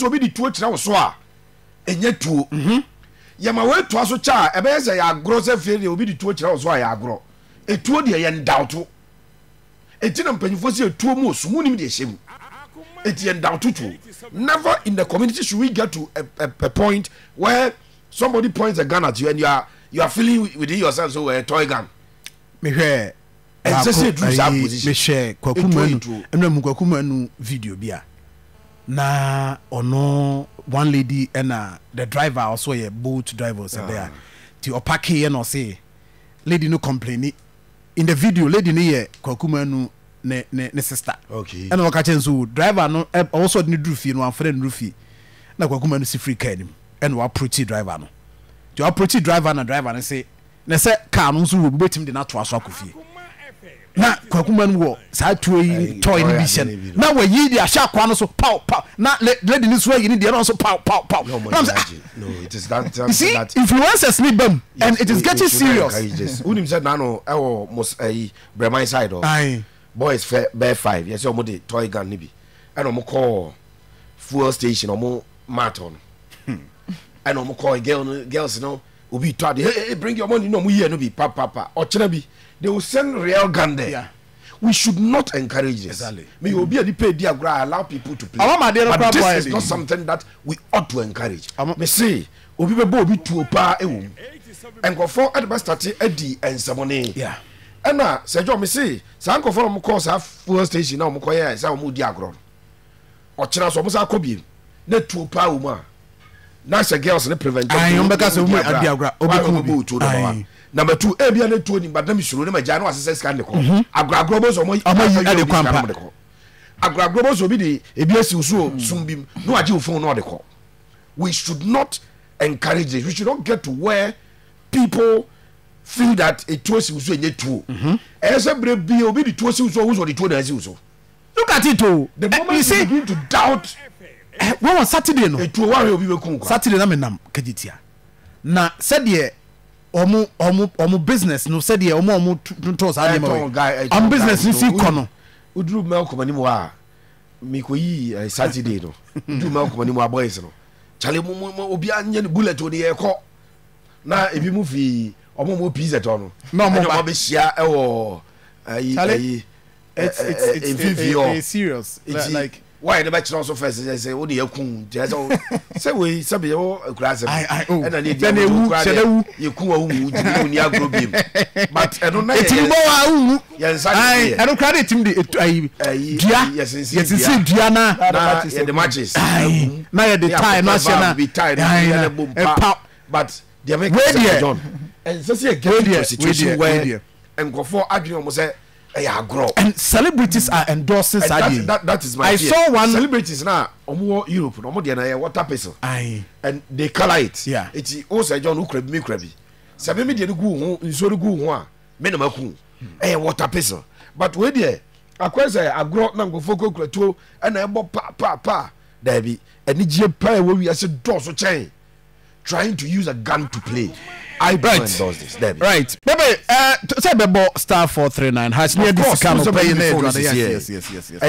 sɛ obi de tuo kyerɛ wo so a, ɛnyɛ tuo. Yɛma wei toa so kyɛ a, ɛbɛyɛ sɛ ɛyɛ agorɔ sɛ afei deɛ obi de tuo kyerɛ wo so a ɛyɛ agorɔ. Etuo deɛ yɛndawto. Enti na mpanyinfoɔ sɛ etuo mu osu, monim deɛ ɛhyɛ mu. Enti yɛndawto tuo. Never in the community should we get to a, a, a point where somebody points a gun at you and you are, you are feeling within yourself so a toy gun. Mehwɛ Ɛnsɛ sɛ eduru saa position. Mehwɛ Kwaku Manu ɛnna mu Kwaku Manu video bi a na ɔno one lady ɛna the driver a ɔso yɛ boat driver ɔsɛ dɛ a ti ɔpake yɛ na ɔse lady no complaini in the video lady no yɛ Kwaku Manu ne ne ne sister ɛna ɔka kyɛn so driver no ɔwɔ sɛ ɔde ne duru fie no wamfa ne nuru fie na Kwaku Manu si firi kaa nim ɛna wapproachi driver no ti wapproachi driver na driver no se Na sɛ kaa no nso wɔ bi wobɛtumi de no atoa so akɔ fie. Na Kwaku Manu wɔ saa tuo yi toy no bi hyɛ no na wayi de ahyɛ akoa no so paw paw na lady no nso ayi ne deɛ na ɔnso paw paw paw. Na ɔmo sɛ ah you see influencers ni bam and it is getting serious. Wonim sɛ nano ɛwɔ mos ɛyi Brɛman side hɔ boys fɛ bɛɛ five yɛ sɛ ɔmo de toy gun no bi ɛna ɔmo kɔɔ fuel station ɔmo mart hɔ no ɛna ɔmo kɔɔ girl no girls no. Obi tɔ ade, hey, hey, bring your money na ɔmo yie no bi pa pa pa. Ɔkyena bi, they will send real gun there. Yeah. We should not encourage this. Exactly. Me obi a nipa edi agorɔ, I allow people to play. But this is not something that we ought to encourage. Me se, obi bɛbɔ obi tuo paa ɛwɔ mu. Nkurɔfoɔ ɛde bɛ start adi nsɛmɔne. Yeah. Ɛna sɛ John me se, saa nkurɔfoɔ na wɔn kɔɔ saa fuel station na wɔn kɔ yɛ sɛ wɔn di agorɔ no. Ɔkyena so wɔn san kɔ biem na tuo paa wɔ mu a. Na sɛ girls ne prevent wɔn wɔn bɛka sɛ wɔn adi agorɔ a ɔbɛku obi ɔbɛku tuo number one number two ebi a ne tuo nim but na mi suro ne ma gya na wasesɛ sika ne kɔ mhm. agorɔ agorɔ bɔ sɛ ɔmo ɔmo yi ɛde kɔ ampa agorɔ agorɔ bɔ sɛ obi de ebi esi so hmm. sum bi mu na wagye o phone na ɔde kɔ we should not encourage this we should not get to where people feel that etuo si so enye tuo mhm. ɛyɛ sɛ bere bi obi de tuo si so ɔwɔ sɛ ɔde tuo na esi so. Look at it o. The moment you see, begin to doubt. Eh, wɔn wɔ Saturday no. Etuo wa hwɛ obi bɛ kun kwa. Saturday na mi nam Kejetia. Na sɛdeɛ wɔn wɔn wɔn business no sɛdeɛ wɔn wɔn tontɔn saa nneɛma wei. Wɔn business no si kɔ no. Oduru Melcom anim hɔ a mekɔ yi eh, Saturday no. Oduru Melcom anim hɔ a boys no. Charlie mu mu obi anyɛ ne bullet o ne yɛ kɔ. Na ebi mu fi wɔn wɔn PZ hɔ no. Na wɔn ba. Ɛna wɔn abɛhyia ɛwɔ ayi ayi. It's it's it's mfimfini hɔ it's serious. Nti like why ne bɛkyerɛ so first sɛ sɛ wo ne yɛku nti ɛsɛ sɛ wei sɛ bɛyɛ wɔ akura asɛm ɛna ne ɛdi ahoto kura deɛ yɛku wa wowu nti ne wonni agorɔ biem but ɛno na yɛ bɔ wa wowu yɛn nsa de yɛ ɛno kura de ɛtim de etu ayi dua yɛsisi dua na na yɛde matches na yɛde tie na ahyɛ na bi tie na yɛde bom pa but deɛ meka sɛ John ɛnsɛ sɛ yɛ get to a situation where nkurɔfoɔ adwene wɔn sɛ ɛyɛ agorɔ. And celebrities are endorsing saa deɛ yi. That is my I fear. saw one. Celebrities na wɔn wɔ Europe na wɔn deɛ na ɛyɛ water pistol. Aye. And they colour it. Yeah. Eti o sɛ John okura bi mi kura bi. Sɛ mi mi deɛ no gu ho nsuo no gu ho a mi na ma ku. Ɛyɛ water pistol. But wei deɛ akɔyɛ sɛ agorɔ na nkurɔfoɔ kurakura tuo ɛna ɛbɔ pa pa pa. Daabi anigyeɛ paa ɛwɔ wiase dɔɔso kyɛn. trying to use a gun to play. I do not endorse this. Debbie. Right. Bebe, eh, sɛ bɛbɔ star 439 hash ne yɛde sika no pɛyi na yɛdwade. Yes, yes, yes, yes, yes.